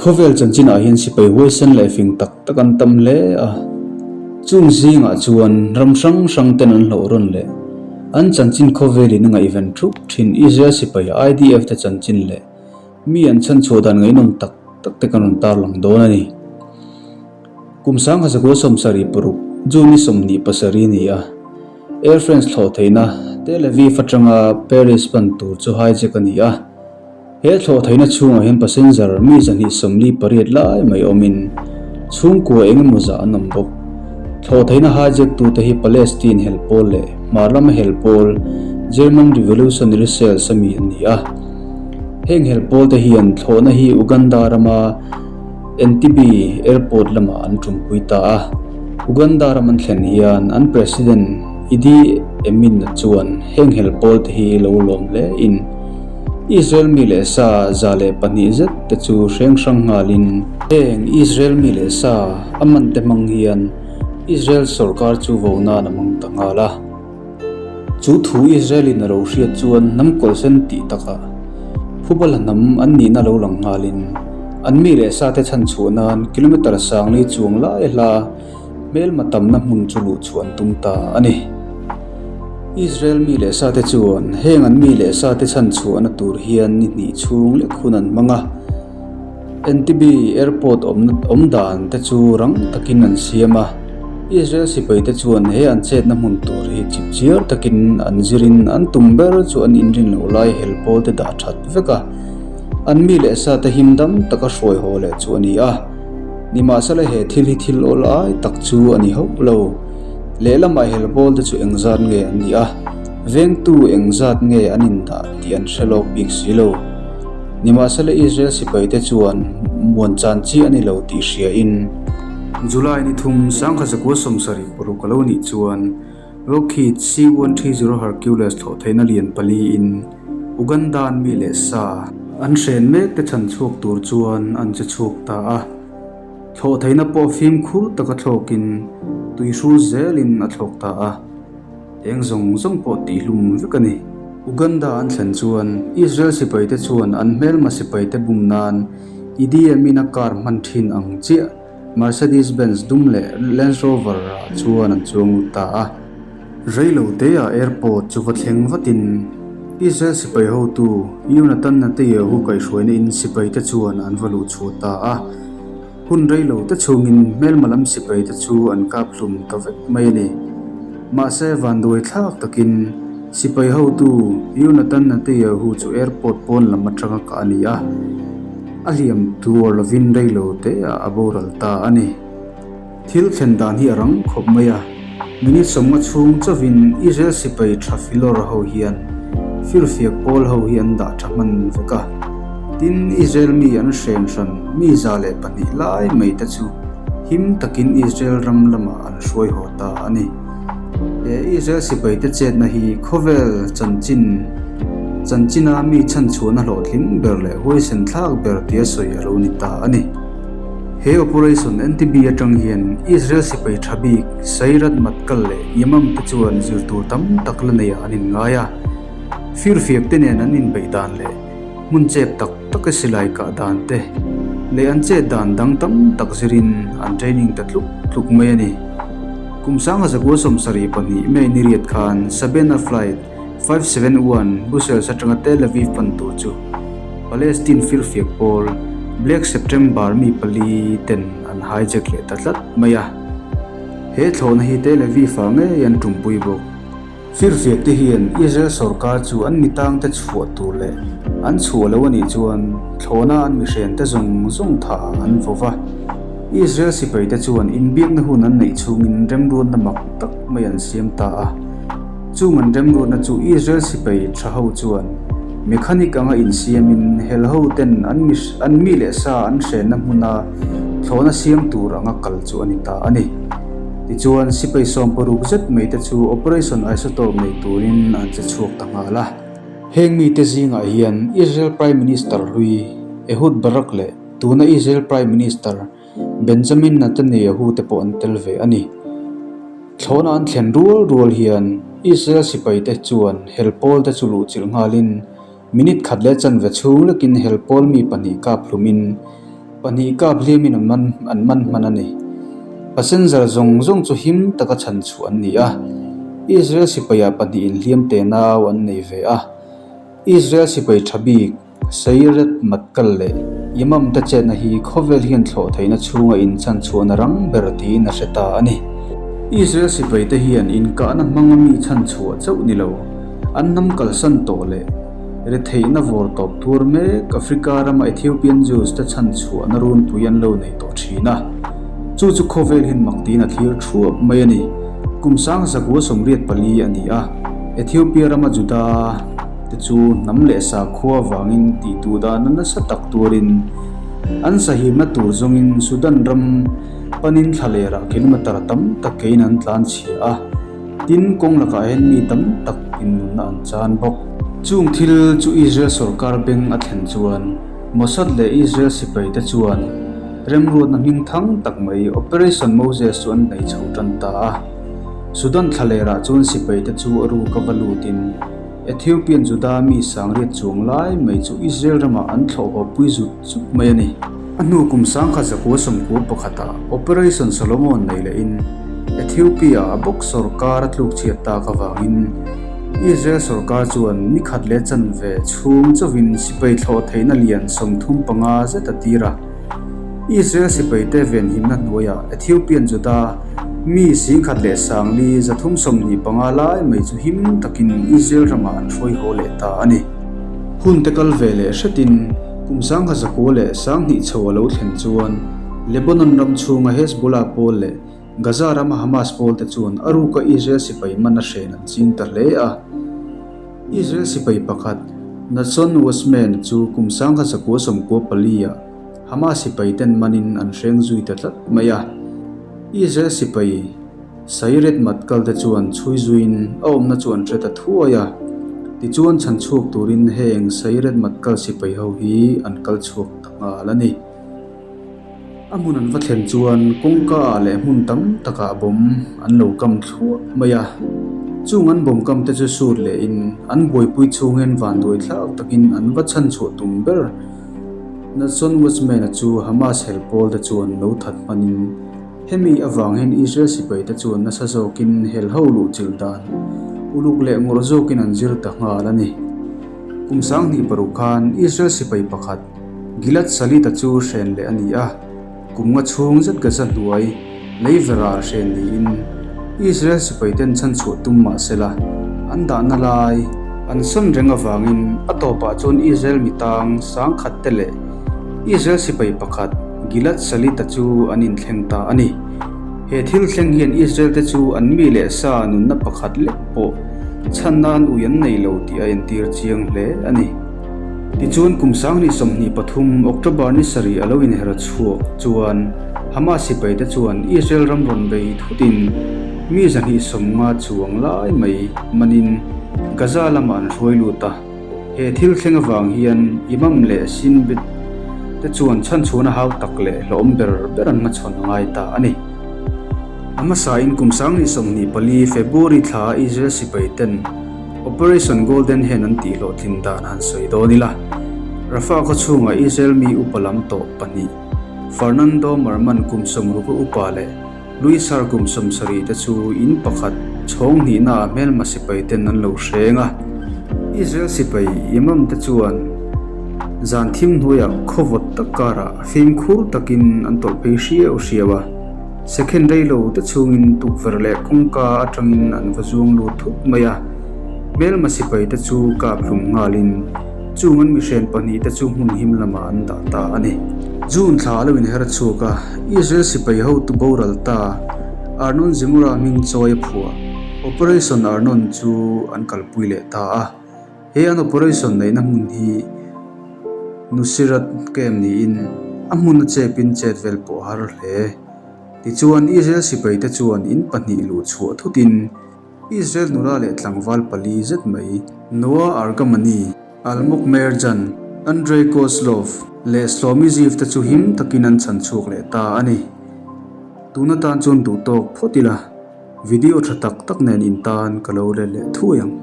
Khawvel chanchinah hian sipai huaisen leh fing tak tak an tam hle a. Chung zingah chuan ram hrang hrang ten an hlauh rawn leh an chanchin khawvelin a ngaihven thup thin Israel sipai IDF te chanchin leh mi an chhanchhuah dan ngaihnawm tak tak te kan rawn tarlang dawn a ni. Kum sangha zakua 76, June ni 27 a ni a. Air France thlawh theihna Tel Aviv atanga Paris pan tur chu hijack a ni a. He thlawh theihna chhungah hian passenger mi 248 lai mai awmin chhungkua eng emaw zah an awm bawk. Thlawh theihna hijack tute hi Palestine hel pawl leh hmar lama hel pawl German Revolutionary Cells a mi an ni a. Heng hel pawl te hian thlawhna hi Uganda rama Entebbe Airport lamah an ṭumpui ta a. Uganda ram an thlen hian an President Idi Amin chuan heng hel pawl te hi lo lawm hle in Israel mi leh sa 102 zet te chu hreng hrang nghalin heng Israel mi leh sa a man te hmang hian Israel sorkar chu vo nan a hmang ta nghal a. Chu thu Israel-in a lo hriat chuan hnam kawlhsen tih takah Phubala hnam an nihna lo lang nghalin an mi leh sate chhan chhuah nan kilometre sangli chuang lai hla hmelma tamna hmun chu luh chhuah an tum ta a ni. Israel mi leh sate chuan heng an mi leh sate chhan chhuahna tur hian ni hnih chhung lek hun an hmang a. Entebbe Airport awm dan te chu rang takin an siam a, Israel sipai te chuan he an chetna hmun tur hi chip chiar takin an zirin an tum ber chu an inrin loh lai hel pawl te dah that vek a, an mi leh sa te him dam taka hruai haw leh chu a ni a. Nimahsela he thil hi thil awl ai tak chu a ni hauh lo. Lehlamah hel pawl te chu engzat nge an nih a, vengtu engzat nge an indah tih an hre lawk bik si lo. Nimahsela Israel sipaite chuan muan chan chi a ni lo tih hriain, July ni thum 1976 a lo nih chuan Lockheed C-130 Hercules thlawh theihna lian pali in Ugandan mi leh sa an hren mek te chhan chhuak tur chuan an che chhuak ta a. Thlawh theihna pawh fimkhur taka thlawkin tui hrul zelin a thlawk ta a. Eng zawng zawng pawh tihhlum vek a ni. Uganda an thlen chuan Israel sipaite chuan an hmelma sipaite bum nan Idi Amin-a car hman thin ang chiah Mercedes Benz dum leh Land Rover ah chuan an chuang lut ta a. Reilo teah airport chu va thleng vatin Israel sipai hotu Yonatan Netanyahu kaihhruaina in sipaite chuan an va luh chhuah ta a. Hun rei lo te chhungin hmelma lam sipai te chu an kap hlum ta vek mai a ni. Mahse vanduai thlak takin sipai hotu Yonatan Netanyahu chu airport pawn lam atanga kah a ni a, a hliam tuar lovin rei lo te ah a boral ta a ni. Thil thlen dan hi a rang khawp mai a, minute sawmnga chhung chauhin Israel sipai tha filawr ho hian firfiak pawl ho hi an dah tha hman vek a. Tin, Israel mi an hren hran mi 102 lai mai te chu him takin Israel ram lamah an hruai haw ta a ni. He Israel sipai te chetna hi khawvel chanchin chanchina mi chhanchhuahna hlawhtling ber leh huaisen thlak ber tia sawi a lo ni ta a ni. He Operation Entebbe atang hian Israel sipai tha bik Sairat Matkal leh Yamam te chuan zir tur tam tak la neiah an inngai a. Firfiak te nen an inbeih dan leh hmun chep tak taka silai kah dan te leh an chet dan dang tam tak zirin an training ta tluk tluk mai a ni. Kum 1972 May ni riat khan Sabena Flight 571 Brussels atanga Tel Aviv pan tur chu Palestine firfiak pawl Black September mi pali ten an hijack leh ta tlat mai a. He thlawhna hi Tel Aviv ah ngei an tumpui bawk. Firfiak te hian Israel sorkar chu an mitang te chhuah tur leh an chhuah lo a nih chuan thlawhna an mihren te zawng zawng tha an vo va. Israel sipai te chuan inbiakna hun an neih chhungin remruatna mak tak mai an siam ta a. Chung an remruatna chu Israel sipai tha ho chuan mechanic anga insiamin hel ho ten an mi an mi leh sa an hrenna hmuna thlawhna siam tur anga kal chu a ni ta a ni. Tichuan sipai 60 zet mai te chu Operation Isotope nei turin an che chhuak ta nghal a. Heng mite zingah hian Israel Prime Minister hlui Ehud Barak leh tuna Israel Prime Minister Benjamin Netanyahu te pawh an tel ve a ni. Thlawhna an thlen rual rual hian Israel sipaite chuan hel pawl te chu luhchilh nghalin minute khat leh chanve chhung lekin hel pawl mi pahnih kap hlumin Pahnih kap hliamin an man an man hman a ni. Passenger zawng zawng chu him taka chhan chhuah an ni a. Israel sipaiah pahnihin hliam te nau an nei ve a. Israel sipai tha bik Sayeret Matkal leh Yamam te chetna hi khawvel hian thlawh theihna chhunga inchan chhuahna rang ber tiin a hre ta a ni. Israel sipai te hian inkahna hmanga mi chhan chhuah chauh ni lo, an hnam kalsan tawh leh Retheihna vawr tawp tuar mek Africa rama Ethiopian Jews te chhan chhuahna runpui an lo nei tawh thin a. Chu chu khawvel hian mak tiin a thlir thuap mai a ni. Kum sang zakua 84 a ni a, Ethiopia rama Juda te chu hnam leh sakhua vangin tih duh dahna nasa tak tuarin an sahimna tur zawngin Sudan ram panin thlalerah kilometer tam tak kein an tlanchhia a. Tin, kawng lakah hian mi tam tak innunna an chan bawk. Chung thil chu Israel sorkar beng a thlen chuan Mossad leh Israel sipaite chuan remruatna hming thang tak mai Operation Moses chu an nei chho tan ta a. Sudan thlalerah chuan sipaite chu a ruk a va lutin Ethiopian Juda mi sangriat chuang lai mai chu Israel ramah an thlawh haw pui zut zut mai a ni. A hnu kum sangkhat zakua sawmkua pakhatah Operation Solomon nei lehin Ethiopia a bawk sorkar a tluk chhiat tak avangin Israel sorkar chuan ni khat leh chanve chhung chauhin sipai thlawh theihna lian 35 zet a tir a. Israel sipaite venhimna hnuaiah Ethiopian Juda mi 10,425 lai mai chu him takin Israel ramah an hruai haw leh ta a ni. Hun te kal ve leh hretin kum 1902 chho a lo thlen chuan Lebanon ram chhunga Hezbollah pawl leh Gaza rama Hamas pawl te chuan a ruka Israel sipai man a hren an ching ta hle a. Israel sipai pakhat Natson Wasman chu kum 1994 ah Hamas sipai ten manin an hreng zui ta tlat mai a. Israel sipai Sayeret Matkal te chuan chhui zuiin a awmna chu an hre ta thuai a. Tichuan chhan chhuak turin heng Sayeret Matkal sipai ho hi an kal chhuak ta nghal a ni. A hmun an va thlen chuan kawngka ah leh hmun tam takah bawm an lo kam thluah mai a. Chung an bawm kam te chu sut lehin an buaipui chhung hian vanduai thlak takin an va chhan chhuah tum ber. Natson Watchman-a chu Hamas hel pawl te chuan lo that hmanin hemi avang hian Israel sipai te chuan nasa zawkin hel ho luh chilh dan uluk leh ngawrh zawkin an zir ta nghal a ni. Kum 2006 khan Israel sipai pakhat Gilad Shalit-a chu hren leh a ni a, kum nga chhung zet Gaza hnuai lei verah hren niin Israel sipaiten chhanchhuah tum mah sela an dahna lai an sawn reng avangin a tawpah chuan Israel mitang sangkhat te leh Israel sipai pakhat Gilad Shalit-a chu an inthleng ta a ni. He thil thleng hian Israel te chu an mi leh sa nunna pakhat lek pawh chhan nan ui an nei lo tih a entir chiang hle a ni. Tichuan kum 2023 October ni sarih a lo inher chhuak chuan Hamas sipaite chuan Israel ram rawn bei thutin mi 250 chuang lai mai manin Gaza lamah an hruai lut a. He thil thleng avang hian Imam leh Shin Bet te chuan chhanchhuahna hau tak leh hlawm ber ber an hmachhawn a ngai ta a ni. A hmasain kum 2024 February thla Israel sipaiten Operation Golden Hand an tih hlawhtlin dan han sawi dawn ila, Rafah khaw chhungah Israel mi upa lam tawh pahnih, Fernando Marman kum 60 a upa leh Luis Har kum 70 te chu in pakhat chhawng hnihnaah hmelma sipai ten an lo hreng a. Israel sipai Imam te chuan zan thim hnuaiah khaw vawt tak karah fimkhur takin an tawlh phei hriau hriau a. Second rei lo te chhungin tukverh leh kawngka atangin an va zuang lut thut mai a, hmelma sipai te chu kap hlum nghalin chung an mihren pahnih te chu hmun him lamah an dah ta a ni. June thla a lo inher chhuak a, Israel sipai hotu boral ta Arnon Zemura hming chawi a phuah Operation Arnon chu an kalpui leh ta a. He an operation neihna hmun hi Nuseirat camp niin a hmun a chepin chet vel pawh a har hle. Tichuan Israel sipaite chuan in pahnih luh chhuah thutin Israel nula leh tlangval pali zet mai Noa Argamani, Almog Meir Jan, Andrei Kozlov leh Shlomi Ziv te chu him takin an chhan chhuak leh ta a ni. Tun atan chuan duhtawk phawt ila. Video tha tak tak nen in tan ka lo let leh thuai ang.